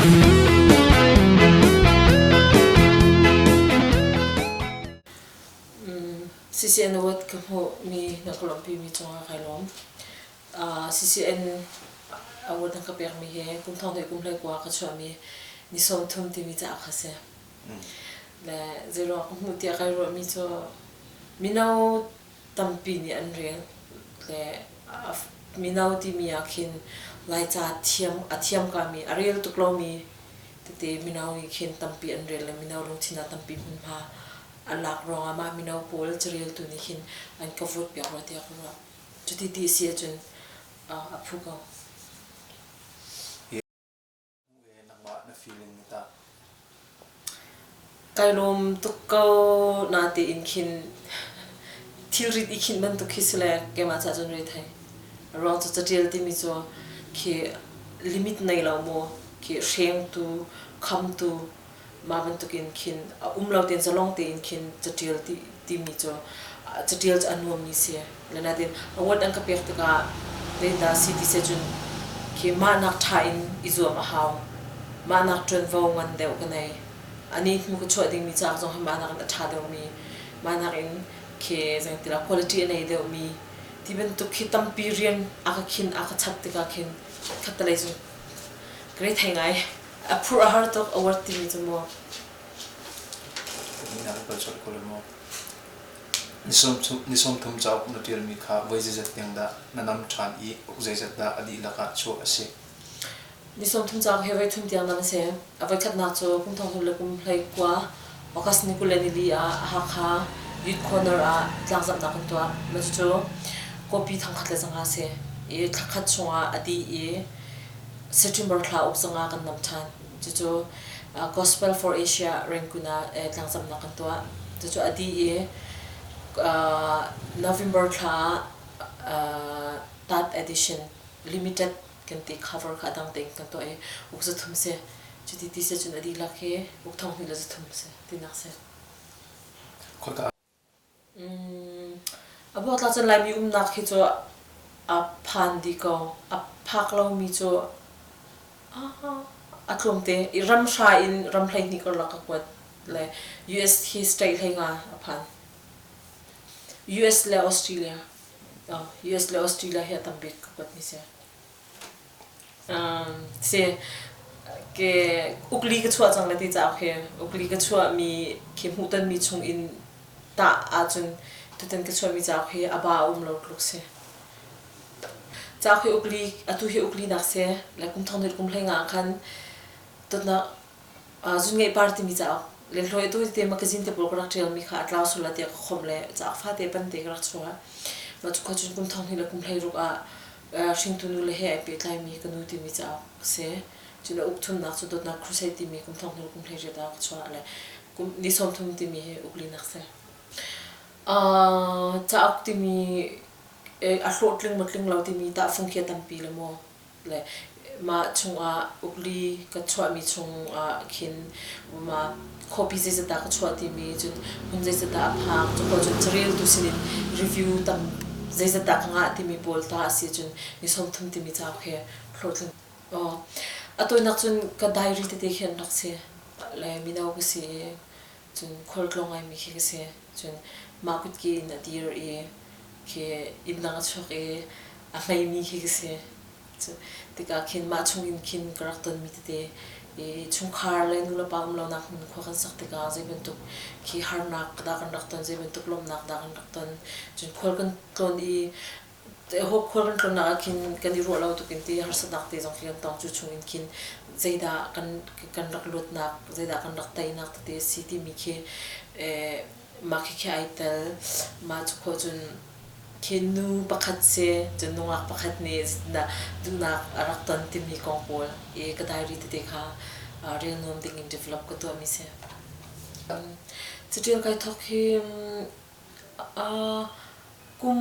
CCN Award ka hmuhmi na ka lawmhpimi cungah kai lawm. CCN award an ka pekmi hi kum thong hnih kum hlei kua ka chuahmi ni 30 timi caah kha si. Le zeiruang ka hmuh tiah kai ruahmi cu mino tampi nih an rel le mino timi ah khin Laica thiam a thiam kami a rel tuk lomi tete mino nih khin tampi an rel le mino lungthin ah tampi hmunhma a lak ruangah mah mino pawl careltu nih khin an ka vote piak rua tiah ka ruah. Cuti ti a si ahcun a phu ko. Nangmah na feeling ni tah? Kai lawm tuk ko natein khin thilrit i khinh bantuk khi si le keimah caah cun re thei. A ruang cu catial timi cu khi limit nei lo maw khi hrengtu, khamtu mah bantukin khin a um lo tein zalong tein khin catial ti timi cu catial cu a nuammi si. Le natin award an ka pek tikah zeidah si ti seh cun khi mahnak ṭha in i zuam a hau. Mahnak ṭuanvo ngan deuh ka nei. Ani hnu ka chuah dingmi cauk zong hi mahnak in a ṭha deuhmi, mahnak in khi zeitilah quality a nei deuhmi ti bantuk khi tampi rian a ka khin a ka chap tikah khin khattelei cu ka rethei ngai. A phurh a har tuk award timi cu maw. Pahnihnak in kal colh ko lai maw? Ni 30 cauk na ṭialmi kha voi zeizat tiang dah na nam ṭhan i uk zeizat dah a dihlak ah chuah a si? Ni 30 cauk hi voi thum tiang nam a si. A voikhatnak cu kum thong thum le kum hlei kua August ni 24 ah Hakha Youth Corner ah tlangzamhnak kan tuah. Mah cucu kawpi thongkhat le zanga a si i thla khat chungah a dih i September thla uk zongah kan nam ṭhan. Cucu Gospel for Asia Rangoon ah tlangzamhnak kan tuah. Cucu a dih i November thla ah third edition limited kan ti cover kha a dang tein kan tuah i uk 300 si. Cuti ti si cun a dihlak hi uk 2300 si tinak si. Khoika A buaktlak cun Laimi umnak hi cu a phan dih ko. A phak lomi cu a tlawmte. Ram hra in ram 12 karlak ka kuat le US hi state 15 a phan. US le Australia. US le Australia hi a tam bik ka kuatmi si. Si ke ukli ka chuah cang le ti cauk hi ukli ka chuahmi khi hmuhtonmi chung in tah ahcun tutan ka chuahmi cauk hi a ba a um lo tluk si. Cauk hi ukli atu hi ukli nak si le kum thong kum hlei nga khan dawtnak Zunngeih par timi cauk lenhloi atu te magazine te pawl ka rak ṭialmi kha a tlau sual tiah ka khomh le cauk fate pante ka rak chuah. Mah cu khua cun kum thong hnih le kum 16 ah hringtu nu le he ai pehtlaimi ka nu timi cauk a si. Cun a uk thumnak cu Dawtnak Crusade timi kum thong hnih le kum 18 ah ka chuah le kum ni 30 timi hi uk linak si. Cauk timi a hlawhtling maw tling lo timi tahfung khi a tampi le maw le mah chungah ukli ka chuahmi chungah khin mah khuapi zeizat dah ka chuah timi cun hmun zeizat dah a phak cu cun careltu sinin review tam zeizat dah ka ngah timi pawl ta a si cun ni 30 timi cauk hi hlawhtling a tawinak cun ka diary tete khi an rak si le mino ka si i cun khualtlawng ngaimi khi ka si cun mah kutke in a dir i khi inn dang a chuak i a hmeimi khi ka si. Tikah khin mah chungin khin ka rak tonmi tete i chungkhar le nulepa um lonak hmun khua kan sak tikah zei bantuk khi harnak dah kan rak ton, zei bantuk lawmhnak dah kan rak ton. Cun khual kan tlawn i khual kan tlawnnak ah khin kan i ruah lo tuk in ti harsatnak te zong khi kan tong. Cu chungin khin zeidah kan kan rak luatnak, zeidah kan rak teinak tete a si timi khi mah khikhi ai tel. Mah cu khua cun khi nu pakhat si cun nungak pakhat nih zeitindah duhnak a rak ton timi kong pawl i ka diary tete kha rel nuam ding in develop ka tuahmi si. Catial kai thawk hi. Kum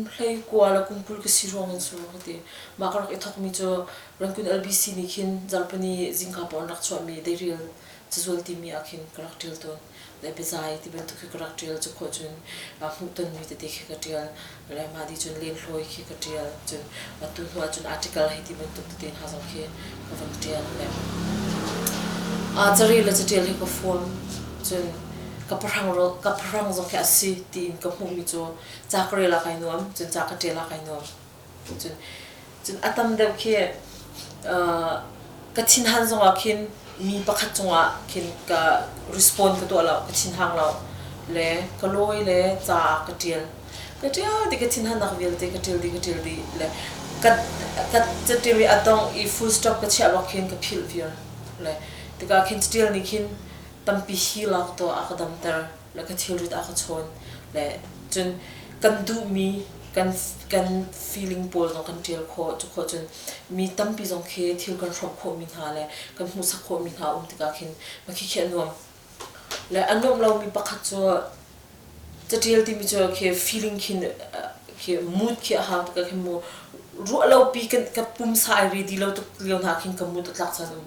19 le kum 20 ka si ruang in cu ka ti. Mah ka rak i thawkmi cu Rangoon LBC nih khin zarhpini zingka paoh an rak chuahmi deirel cazual timi ah khin ka rak ṭial tawn. Le biazai ti bantuk khi ka rak ṭial. Cu khawh cun hmuhtonmi tete khi ka ṭial. Le mah dih cun lenhloi khi ka ṭial. Cun atu hnu ahcun article hei ti bantuk tete hna zong khi ka van ṭial. Le carel le caṭial hi ka fuam. Cun ka pahrang ka pahrang zong khi a si tiin ka hmuhmi cu ca ka rel ah kai nuam. Cun ca ka ṭial ah kai nuam. Cun cun a tam deuh khi ka thinhan zongah khin mi pakhat cungah khin ka respond ka tuah lo, ka thinhang lo le ka lawi le ca ka ṭial. Ka ṭial dih ka thinhannak vialte ka ṭial dih ka ṭial dih le ka ka caṭial i a dongh i full stop ka chiah bak khin ka philh viar le tikah khin caṭial nih khin tampi hi lak tuah a ka damter. Le ka thilrit a ka chawn le cun kan duhmi kan kan feeling pawl zong kan ṭial khawh. Cu khawh cun mi tampi zong khi thil kan hrawmh khawhmi hna le kan hmuhsak khawhmi hna um tikah khin makhi khi a nuam. Le a nuamh lomi pakhat cu caṭial timi cu khi feeling khin khi mood khi a hau tikah khin mu ruah lopi kan ka pumsa ai ready lo tuk lio hna khin ka mood a tlak caan um.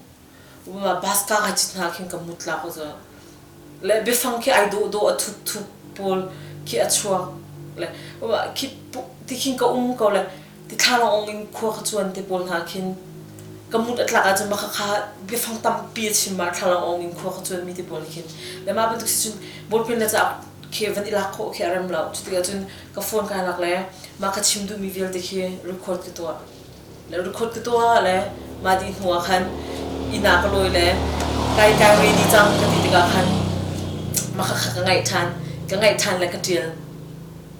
Bus ka kai cit hna khin ka mut tlak cu. Le biafang khi ai dawh dawh a thup thup pawl khi a chuak. Le khi ti khin ka um ko le ti thlalangawng in khua ka cuan te pawl hna khin ka mut a tlak ahcun maka kha biafang tampi a chim ma thlalangawng in khua ka cuan mi te pawl khin. Le mah bantuk si cun ballpen le cauk khi van i lak khawh khi a rem lo. Cutikah cun ka phone kai lak le mah ka chim duhmi vialte khi record ka tuah. Le record ka tuah le mah dih hnu ah khan inn ah ka lawi le kai kai ready cang ka ti tikah khan mah kha ka ngaih ṭhan ka ngaih ṭhan le ka ṭial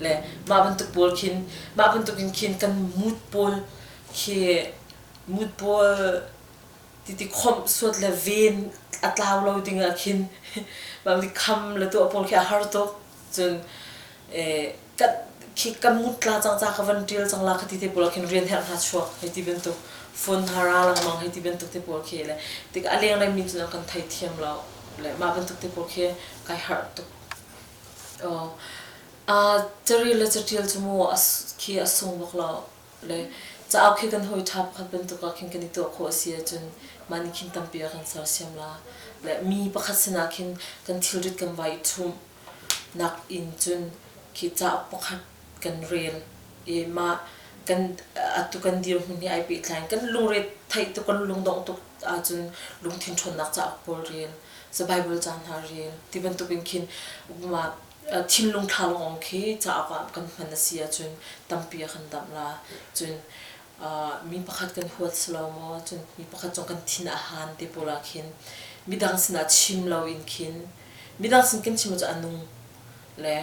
le mah bantuk pawl khin mah bantuk in khin kan mood pawl khi mood pawl titi khomh suat le ven a tlau lo ding ah khin mah kham le tuah pawl khi a har tuk. Cun ka khi ka mut tla cang ca ka van ṭial cang la ka ti te pawl ah khin rian herh hna chuak hei ti bantuk phone hna ra lengmang hei ti bantuk te pawl khi le tik a lenglei mi cun an kan theithiam lo le mah bantuk te pawl khi kai harh tuk. Uh, carel le caṭial cu mu khi a sung bak lo le cauk khi kan hawi ṭha pakhat bantuk ah khin kan i tuah khawh a si ahcun mah nih khin tampi a kan sersiam la le mi pakhat sinah khin kan thilrit kan vai i ṭhumh nak in cun khi cauk pakhat kan rel i mah kan atu kan dirhmun hi ai pehtlai in kan lungre theih tuk kan lungdongh tuk ahcun lungthin ṭhawnnak cauk pawl rel sa Bible ca hna rel ti bantuk in khin mah thinlung thlalangawng khi cauk ah kan hman a si ahcun tampi a kan damh la. Cun mi pakhat kan huat si lo maw cun mi pakhat cung kan thin a han te pawl ah khin midang sinah chim loin khin midang sin kan chim ahcun a nung le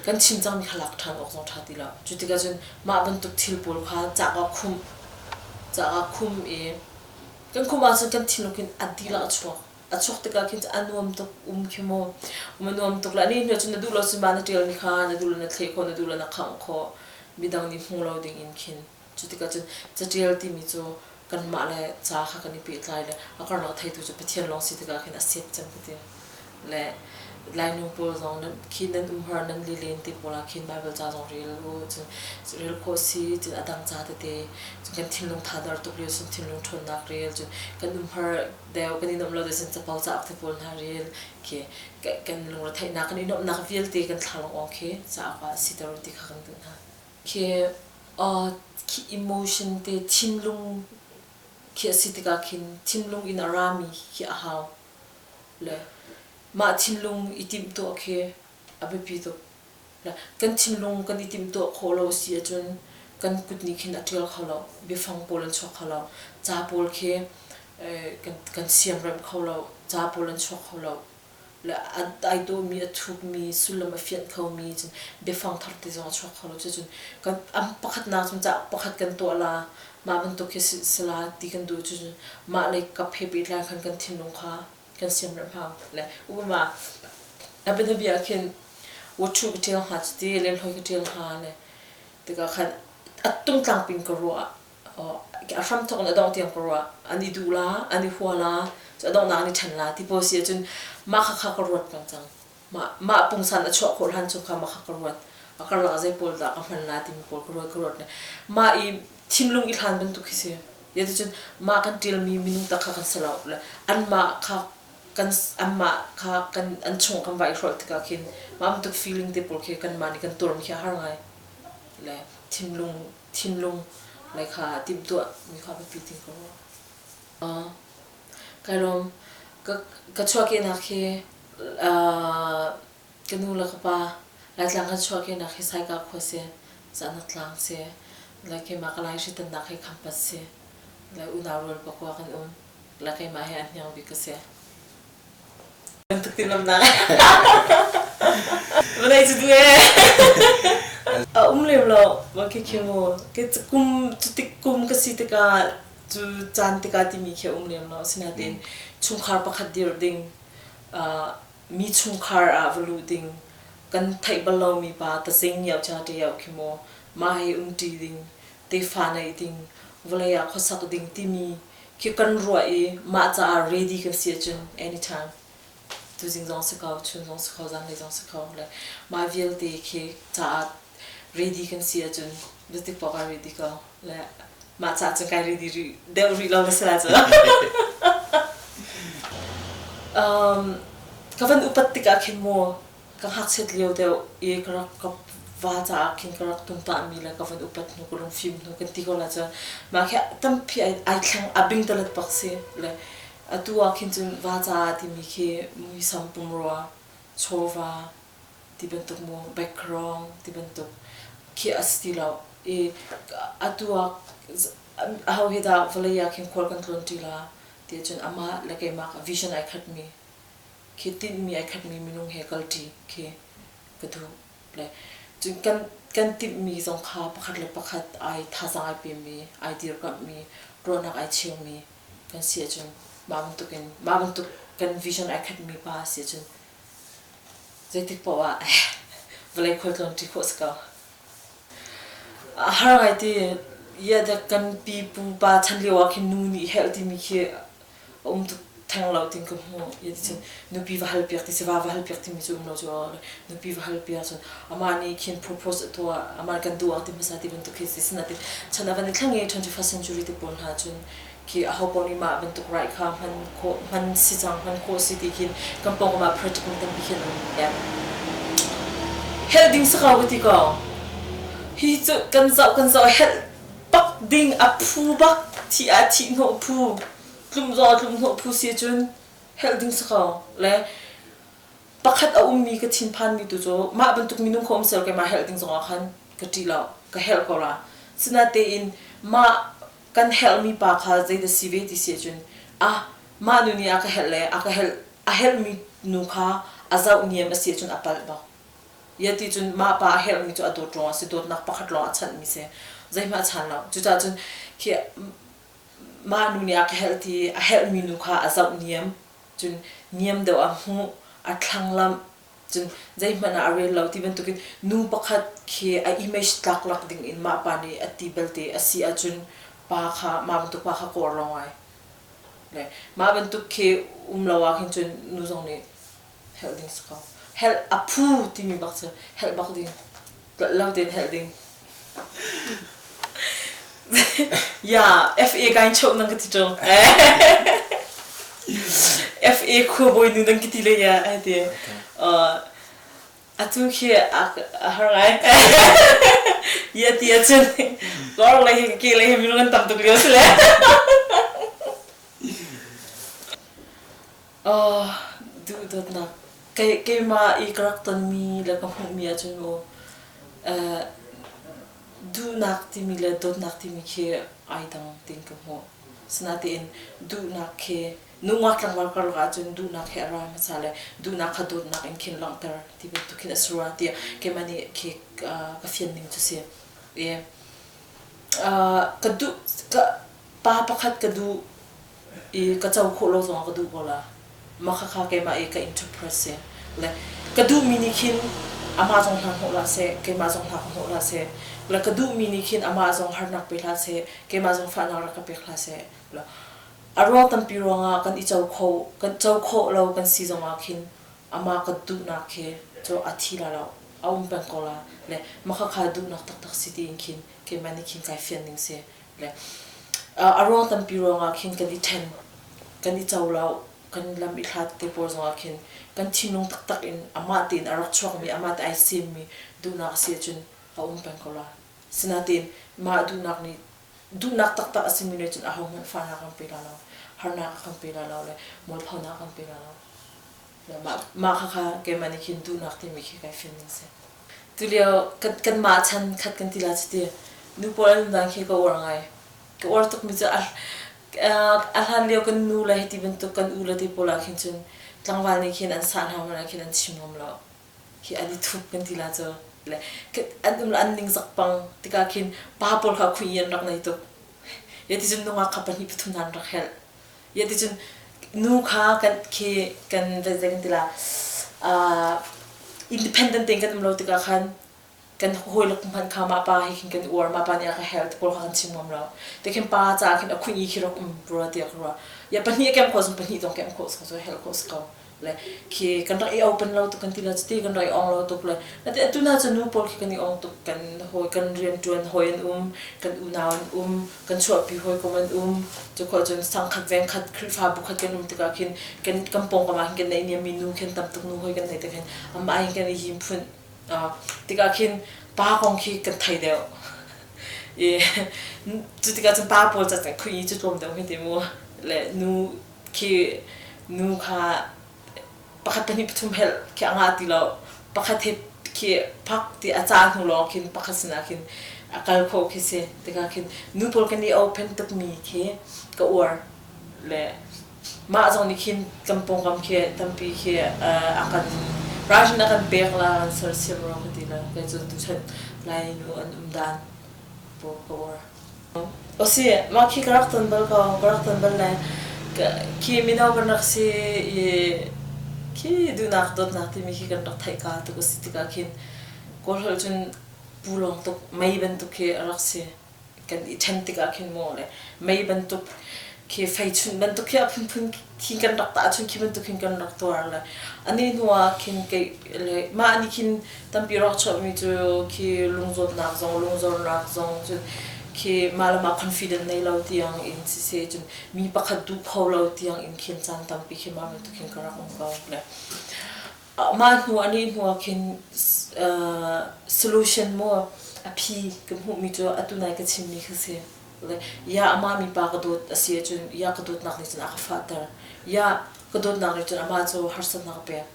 kan chim cangmi kha lak ṭhan awk zong ṭha ti lo. Cu tikah cun mah bantuk thil pawl kha cauk ah khumh cauk ah khumh i kan khumh ahcun kan thinlung khin a dihlak a chuak. A chuak tikah khin a nuam tuk um khi mu. Um a nuam tuk le ni hnu cun na duh lo cun mah na ṭialmi kha na duh lo na thleh khawh na duh lo na khangh khawh midang nih hmu lo ding in khin. Cu tikah cun caṭial timi cu kanmah le ca kha kan i pehtlai le a karlak theitu cu Pathian lawng si tikah khin a sep cem ka ti. Le Lainu pawl zong nan khi nan umhar nan lilen te pawl ah khin Baibal ca zong rel u cun rel khawh si cun a dang ca tete cun kan thinlung thadar tuk lio cun thinlung ṭhawnnak rel cun kan umhar deuh kan i nuamh lo deuh cun capo cauk te pawl hna rel khi kan lungretheihnak kan i nuamhnak vialte kan thlalangawng awng khi cauk ah siter u ti kha kan duh hna. Khi khi emotion te thinlung khi a si tikah khin thinlung in a rami khi a hau le mah thinlung i timhtuah khi a biapi tuk. Le kan thinlung kan i timhtuah khawh lo a si ahcun kan kut nih khin a ṭial kho lo, biafang pawl an chuak kho lo, ca pawl khi kan, kan siamremh kho lo, ca pawl an chuak kho lo. Le ai dawhmi, a thukmi, sullam a fianh khomi cun biafang thar te zong a chuak kho lo. Cucun kan pakhatnak cun ca pakhat kan tuah la, mah bantuk hi si la ti kan duh cucun mah lei kap he pehtlai khan kan thinlung kha kan siamremh hau. Le upama a bianabia ah khin wathu ka ṭial hnga cuti lenhloi ka ṭial hnga le tikah khan a tungtlang pin ka ruah a hramthawk in a dongh tiang ka ruah an i duh la an i hua la cu a donghnak an i ṭhen la ti pawl si ahcun mah kha kha ka ruat peng cang mah mah pungsan a chuah khawh hlan chung kha mah kha ka ruat. A karlak ah zei pawl dah ka hman la timi pawl ka ruat ka ruat. Mah i thinlung i hlan bantuk khi si. Cun mah kan ṭialmi minung tak kha kan si lo. Anmah kha kan anmah kha kan an chung kan va i hrolh tikah khin mah bantuk feeling te pawl khi kanmah nih kan tuarmi khi a har ngai. Le thinlung thinlung lei kha timhtuah mi kha biapi ti ka ruah. Kai lawm. Ka ka chuahkehnak hi ka nu le ka pa Laitlang kan chuahkehnak hi Saikah khua si, Zahnak tlang si, le keimah ka lai hritannak hi Khampat si, le unau rual pakua kan um, le keimah hi a hniang bik ka si. Bantuk tinamnak. Vawlei cu duh ee. A um lem lo, ma khi khi mu. Ke kum cutik kum ka si tikah cu caan tikah timi khi a um lem lo. Asinain chungkhar pakhat dirh ding, mi chungkhar ah va luh ding, kan theih bal lomi pa tazing yau cha te yau khi mu, mah hi umṭi ding, tefa neih ding, vawlei ah khuasak ding timi khi kan ruah i mah caah ready kan si ahcun anytime tuzing zong si ko, chun zong si kho, zanlei zong si kho le mah vialte khi caah ready kan si ahcun zeitik paoh ah ready ko le mah caah cun kai ready rih deuh rih lo na si lai cu. Um, ka van upat tikah khin mu ka ngakchiat lio deuh i ka rak ka va caah khin ka rak tumtahmi le ka van upat hnu ka lungfim hnu kan ti ko la cun mah khi tampi ai thleng a bingtalet bak si le atu ah khin cun va caah timi khi muisam pumrua chawva ti bantuk mu background ti bantuk khi a si ti lo i atu ah aho he dah vawlei ah khin khual kan tlawn ṭi la ti cun amah le keimah vision ai khatmi khi tinhmi ai khatmi minung he kalṭi khi ka duh. Le cun kan kan timhmi zong kha pakhat le pakhat ai thazaang ai pemi, ai dirkamhmi, ruahnak ai cheumi kan si ahcun mah bantukin mah bantuk kan vision ai khatmi pa si ahcun zeitik paoh ah vawlei khualtlawn ṭi khawh si ko. A har ngai ti ia dek kan pipu pa chan lio ah khin nu nih helh timi khi a um tuk theng lo tin ka hmu cun nupi va hal piak ti si va va hal piak timi cu um lo cu nupi va hal piak cun amah nih khin propose a tuah amah kan duh ah ti hmasa ti bantuk khi si sinain chan a van i thleng i 21st century te pawl hna cun khi aho paoh nih mah bantuk right kha hman khawh hman si cang hman khawh si ti khin kan pawngkam ah practical tampi khin an um helh ding si ko ka ti ko hi cu kan zoh kan zoh helh bak ding a phu bak thi ah thih hnawh phu tlum zong a tlum hnawh phu si cun helh ding si ko le pakhat a ummi ka thinphanmi tu cu mah bantuk minung kha um sel keimah helh ding zongah khan ka ṭih lo ka helh ko la sinatein mah kan helhmi pa kha zeidah si ve ti si ahcun ah mah nu nih a ka helh le a ka helh a helhmi nu kha a zoh niam a si ahcun a palh bak Ya ti cun mah pa a herhmi cu a dawt ruangah a si, dawtnak pakhat lawng a chanhmi si. Zeihmanh a chan lo. Cucaah cun khi mah nu nih a ka helh ti a helhmi nu kha a zoh niam. Cun niam deuh a hmuh, a thlanglamh, cun zeihmanh ah a rel lo ti bantukin nu pakhat khi a image tlaklak ding in mah pa nih a ti belte a si ahcun pa kha mah bantuk pa kha kawr lo ngai. Le mah bantuk khi um lo ah khin cun nu zong nih helh ding si ko. Helh a phu timi bak cu helh bak ding. Lo tein helh ding. Ya, FA kain choh nang ka ti ṭung. FA khuabawi nu nang ka ti le ya ai ti. Atu khi a har ngai. Ya ti ahcun lor lei hi ke lei hi minung an tam tuk lio si le. Duhdawtnak keimah i ka rak tonmi le ka hmuhmi ahcun mu duhnak timi le dawtnak timi khi ai dang tiin ka hmuh. Asinain duhnak khi nungak tlangval karlak ahcun duhnak hi a ra hmasa le duhnak kha dawtnak in khin langhter ti bantuk khin a si rua tiah keimah nih khi ka fian ning cu si. I ka duh pa pakhat ka duh i ka co khawh lo zongah ka duh ko la. Mah khakha keimah i ka interpret si. Le ka duhmi nih khin amah zong hna hnawh hlah seh, keimah zong hna ka hnawh hlah seh. Le ka duhmi nih khin amah zong harnak pe hlah seh, keimah zong fahnak rak ka pek hlah seh. Le a ruang tampi ruangah kan i co kho, kan co khawh lo kan si zongah khin amah ka duhnak khi cu a thi la lo. A um peng ko la. Le mah khakha duhnak taktak si tiin khin keimah nih khin kai fian ning si. Le a ruang tampi ruangah khin kan i ṭhen, kan i co lo, kan lam i hlat te pawl zongah khin kan thinlung taktak in amah tein a rak chuakmi, amah te ai semmi duhnak a si ahcun a um peng ko la. Sinain mah duhnak nih duhnak taktak a simi nih cun ahohmanh fahnak an pe la lo, harnak a kan pe la lo le mualphonak an pe la lo. Mah, mah khakha keimah nih khin duhnak timi khi kai fian ning si. Tulio kan, kanmah chan khat kan ti la cu ti nu pawl an um dan khi ka uar ngai. Ka uar tukmi cu a, a hlan lio kan nu le hiti bantuk kan u le te pawl ah khin cun tlangval nih khin an sah hna hmanh ah khin an chim ngam lo. Khi an i thup kan ti la cu. Le an um le an ningzak pang tikah khin pa pawl kha khui an rak nei tuk. Ya ti cun nungak kha pahnih pathum hna an rak helh. Ya ti cun nu kha kan khi kan zei kan ti la uh, independent tein kan um lo tikah khan kan hawile hmanh kha mah pa hi khin kan uar mah pa nih a ka helh ti pawl kha kan chim ngam lo te khin pa caah khin a khunh i khi rak um rua tiah ka ruah ya pahnih a kem khawh cun pahnih zong kem khawh so helh khawh si ko le khi kan rak i open lo tuk kan ti la cuti kan rak i ong lo tuk le ati atu na cu nu pawl khi kan i ong tuk kan hawi kan rian ṭuan hawi an um kan unau an um kan chuahpi hawikom an um cu khawh cun sangkhat vengkhat Khrihfabu khat kan um tikah khin kan kan pawngkam ah khin kan neih niammi nu khin tam tuk nu hawi kan neih tik hin amah hin kan i him phun tikah khin pa kong khi kan thei deuh i cu tikah cun pa pawl ca khui cu tlawm deuh hi ti mu le nu khi nu kha pakhat pahnih pathum helh khi a ngah ti lo pakhat he khi phak ti a ca hnu lawng khin pakhat sinah khin a kal khawh khi si tikah khin nu pawl kan i open tukmi khi ka uar le mah zong nih khin kan pawngkam khi tampi khi a kan ration a kan pek la kan sersiam rua ka ti la kei cu tuchan lai nu an um dan pawl ka uar Asi, mah khi ka rak ton bal ko, ka rak ton bal le khi mino kan rak si i khi duhnak dawtnak timi khi kan rak theih ka tuk a si tikah khin Kawl holh cun pu lawng tuk mei bantuk khi a rak si. Kan i ṭhen tikah khin maw le mei bantuk khi fei chunh bantuk khi a phunphun khi kan rak tahchun khi bantuk khin kan rak tuar le ani hnu ah khin kei le mah nih khin tampi rak chuahmi cu khi lungzawtnak zong lungzornak zong cun khi mah le mah confident nei lo tiang in siseh cun mi pakhat duh kho lo tiang in khin caan tampi khi mah bantuk khin ka rak um ko le mah hnu ani hnu ah khin solution maw a phi ka hmuhmi cu atu nai ka chimmi kha si Le ya amah mipa ka dawt a si ahcun ya ka dawtnak nih cun a ka fahter. Ya ka dawtnak nih cun amah cu harsatnak a pek.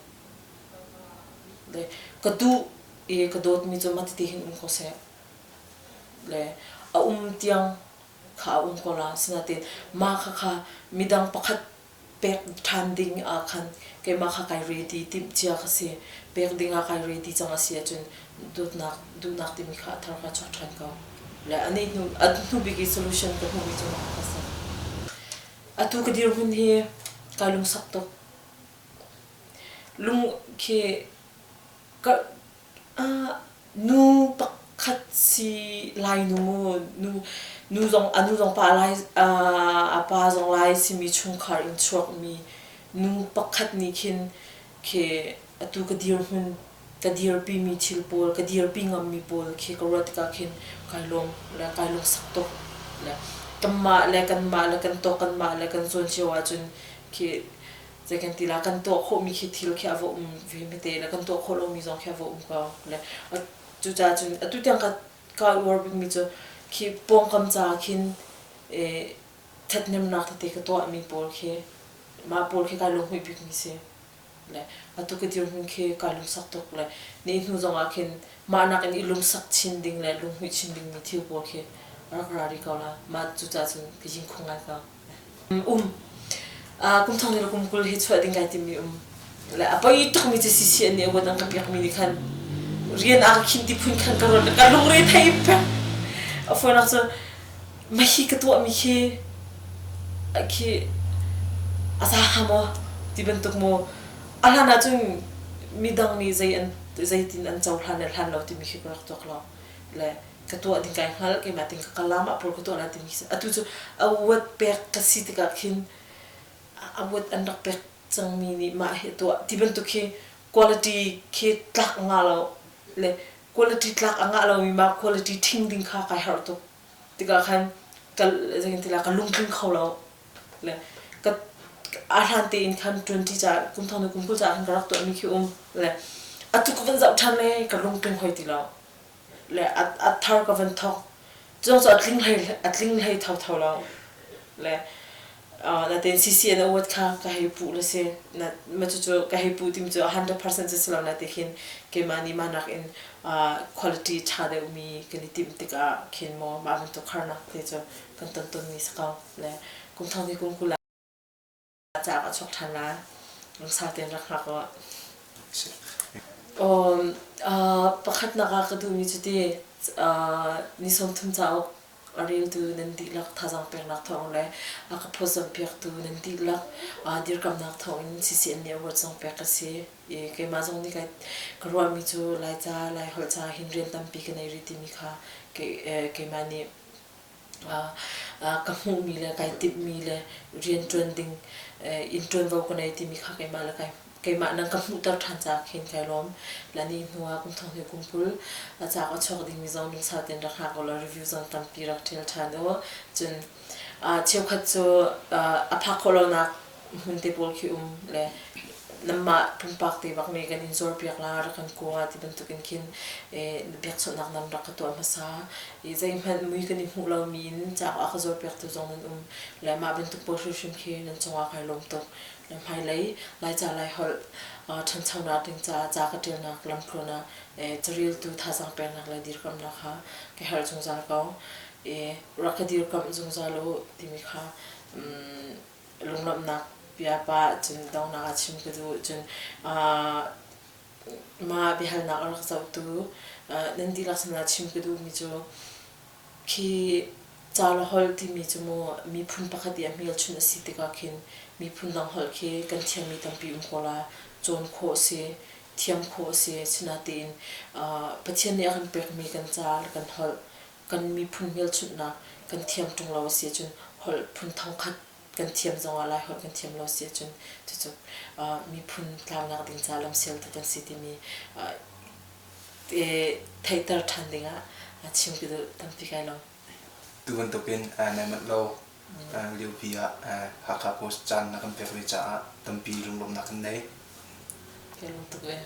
Le ka duh i ka dawtmi cu mah tete hin um ko seh. Le a um tiang kha a um ko la. Sinain mah kha kha midang pakhat pek ṭhan ding ah khan keimah kha kai ready timhcia ka si pek ding ah kai ready cang a si ahcun dawtnak duhnak timi kha a thar kha chuak ṭhan ko le ani hnu a hnu bik i solution ka hmuhmi cu mah ka si atu ka dirhmun hi kai lungsak tuk lung khi ka Nu pakhat si Lainu mu nu nu zong a nu zong pa lai a pa zong lai simi chungkhar in chuakmi nu pakhat nih khin khi atu ka dirhmun ka dirpimi thil pawl ka dirpi ngammi pawl khi ka ruah tikah khin kai lawm le kai lungsak tuk le kanmah le kanmah le kan tawk kanmah le kan zawn cio ahcun khi zei kan ti la kan tuah khawhmi khi thil khi a va um ve hmete le kan tuah khawh lomi zong khi a va um ko le cucaah cun atu tiang ka ka uar bikmi cu khi pawngkam caah khin ṭhathnemnak tete ka tuahmi pawl khi mah pawl khi kai lunghmuih bikmi si le atu ka dirhmun khi kai lungsak tuk le ni hnu zongah khin mah nakin i lungsak chin ding le lunghmuih chin dingmi thil pawl khi rak ra rih ko la mah cucaah cun ka jingkhung ngai ko. Um. Kum thong le kum 20 hi chuah ding kai timmi um. Le a poi tukmi cu sisi an nih awat an ka piakmi nih khan rian a ka khin ti phun khan ka ruat ka lungre thei pek. A fawinak cu mahi ka tuahmi khi khi a za hnga maw ti bantuk maw a hlan ahcun midang nih zei an zeitin an cohlan le hlan lo timi khi ka rak tuak lo le ka tuah ding kai hngal keimah ting ka kal la mah pawl ka tuah lai timi khi atu cu award pek ka si tikah khin award an rak pek cangmi nih mah hi tuah ti bantuk khi quality khi tlak nga lo. Le quality tlak a ngah lomi mah quality ṭhing ding kha kai harh tuk. Tikah khan ka zeitin ka lungtling kho lo. Le ka a hlan tein khan 20 ca kum thong le kum 20 ca khan ka rak tuahmi khi um. Le atu ka van zoh ṭhan le ka lungtling hoi ti lo. Le a thar ka van thawk. Cu cu a tling hlei a tling hlei thotho lo. Le natein CCN award kha ka hei puh le si. Na ma cucu ka hei puh timi cu 100% cu si lo na ti khin keimah nih mah nakin quality ṭha deuhmi kan i timh tikah khin maw mah bantuk harnak te cu kan ton tawnmi si ko. Le kum thong ni kum 20 cauk a chuak ṭhan lai. Lungsau tein rak hngak u. Um, uh, pakhatnak ah ka duhmi cu ti uh, ni 30 cauk a reltu nan dihlak thazaang peknak thawng le a ka phawtzamhpiaktu nan dihlak uh, dirkamnak thawngin CCN nih award zong pek ka si. I keimah zong nih ka ruahmi cu Laica, Laiholh ca hin rian tampi ka nei rih timi kha ke, eh, keimah nih ka hmuhmi le kai timhmi le rianṭuan ding in ṭuanvo ka nei timi kha keimah le keimah nang ka hmuhter ṭhan caah khin kai lawm. La ni hnu ah kum thong hnih kum 20 a cauk a chuak dingmi zong lungsau tein rak hngak ulaw review zong tampi rak ṭial ṭhan u. Cun cheukhat cu a phak khawh lonak hmun te pawl khi um le nanmah pumpak te bak nih kan in zuarpiak la rak kan kua ti bantuk in khin biakchawnhnak nan rak ka tuah hmasa i zeihmanh mui kan i hmuh lomi in cauk a ka zuarpiaktu zong nan um le mah bantuk pawl hrimhrim khi nan cungah kai lawm tuk le hmailei Laica Laiholh ṭhanchonak ding caah ca ka ṭialnak lamtluan ah careltu thazaang peknak le dirkamnak kha ka herh zungzal ko i rak ka dirkamh zungzal u timi kha lunglawmhnak bia pa cun donghnak ah chim ka duh. Cun mah biahalnak a rak zohtu nan dihlak sinah chim ka duhmi cu khi ca le holh timi cu mu miphun pakhat i a hmelchunh a si tikah khin miphun dang holh khi kan thiammi tampi um ko la cawn khawh a si thiam khawh a si. Sinain Pathian nih a kan pekmi kan ca le kan holh kan miphun hmelchunhnak kan thiam ṭung lo a si ahcun holh phun thongkhat kan thiam zongah Laiholh kan thiam lo a si ahcun cucu miphun tlaunak ding caah lamsialtu kan si timi theihter ṭhan dingah chim ka duh tampi kai lawm. Tu bantukin nai manh lo liopi ah Hakha Post caan na kan pek ve caah tampi lunglawmhnak kan nei. Kai lawm tuk ve.